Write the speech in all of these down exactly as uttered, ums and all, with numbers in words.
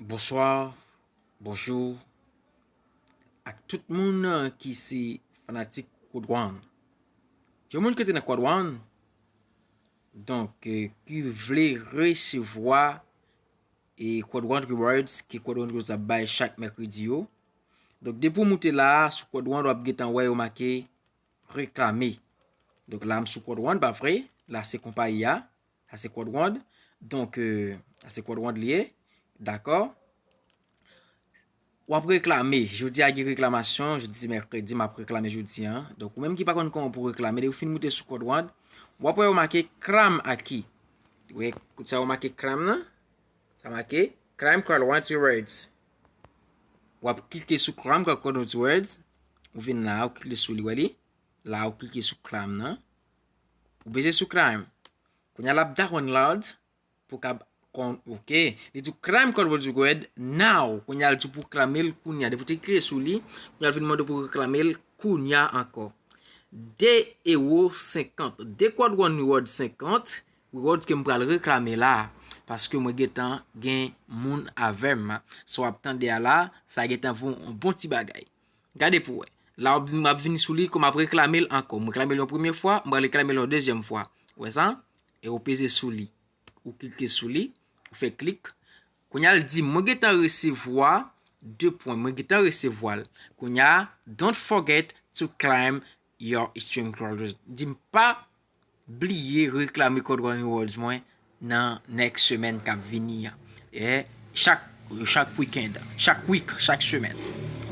Bonswa, bonjou ak tout moun ki se fanatik Quad One. Yon moun ki te nan Quad One, donk, eh, ki vle resevwa e Quad One Rewards ke Quad One Rewards ap bay chak mèkredi yo. Donk, depi w moute la a, sou Quad One, w ap gentan wè yo make reklame. Donk, la, m sou Quad One, pa vre? La, se konpayi a. Sa se Quad One. Donk, eh, sa se Quad One li ye. Dakò? W ap reklame. Jodi a gen reklamasyon. Jodi se mèkredi, m ap reklame jodi a. Donk, ou menm ki pa konn kòman pou reklame, depi w fin moute sou Quad One, w ap wè yo make Claim Aki. Ou wè, kote sa yo make Claim nan? Sa make Claim Quad One Rewards. W ap klike sou Claim Quad One Rewards. Ou vin la, ou klike sou li, wè li? La, ou klike sou Claim nan. Ou peze sou Claim. Kounye a l ap download pou kab kon, ok. Li di w Claim Quad One Reward now. Kounye a l di w pou reklame l kounye a. Depi w te klike sou li, kounye a l vin mande w pou reklame l kounye a ankò. De ewo senkant. De Quad One Reward senkant. Reward ke m pral reklame la. Paske mwen gentan gen moun avè m. Sa w ap tande a la, sa gentan voye yon bon ti bagay. Gade pou w wè. La, w ap, m ap vin sou li, kòm m ap reklame l ankò. M reklame l yon premye fwa, m pral reklame l yon dezyèm fwa. Ou wè sa? E ou peze sou li. Ou klike sou li, ou fè klik. Kounye a l di, mwen gentan resevwa, de pwen, mwen gentan resevwa l. Kounye a, don't forget to claim your stream credit. Di m pa bliye reklame Quad One Rewards mwen nan next semèn k ap vini an. E chak, chak weekend, chak week, chak semèn.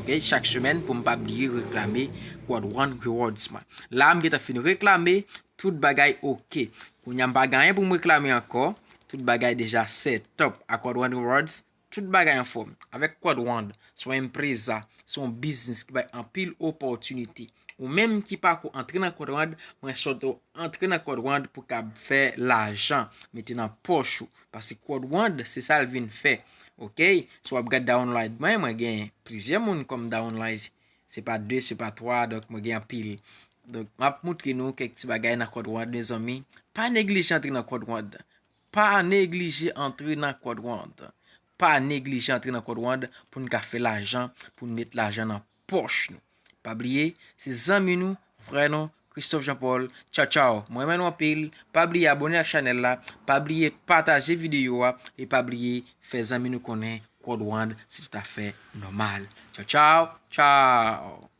Ok, chak semèn pou m pa bliye reklame Quad One Rewards mwen. La, m gentan fin reklame, tout bagay ok. Kounye a m pa gen anyen pou m reklame ankò. Tout bagay deja set up a Quad One Rewards. Tout bagay anfòm. Avèk Quad One, se yon empresa, se yon biznis ki bay anpil opòtinite. Ou menm ki pako antre nan Quad One, mwen swete w antre nan Quad One pou kab fè lajan, mete nan pòch ou. Paske Quad One, se sa l vin fè. Ok? Si w ap gad downline mwen, mwen gen plizyè moun kòm downline. Se pa de, se pa twa, donk mwen gen anpil. Donk, m ap moutre nou kèk ti bagay nan Quad One, mezanmi. Pa neglije antre nan Quad One. Pa neglije antre nan Quad One. Pa neglije antre nan Quad One pou n ka fè lajan, pou n met lajan nan pòch nou. Pa bliye, se zanmi nou, frè nou, Christophe Jean Paul. Tchaw, tchaw. Mwen renmen nou anpil. Pa bliye abòne ak chanèl la. Pa bliye pataje videyo a. E pa bliye fè zanmi nou konnen Quad One se toutafè nòmal. Tchaw, tchaw. Tchaw.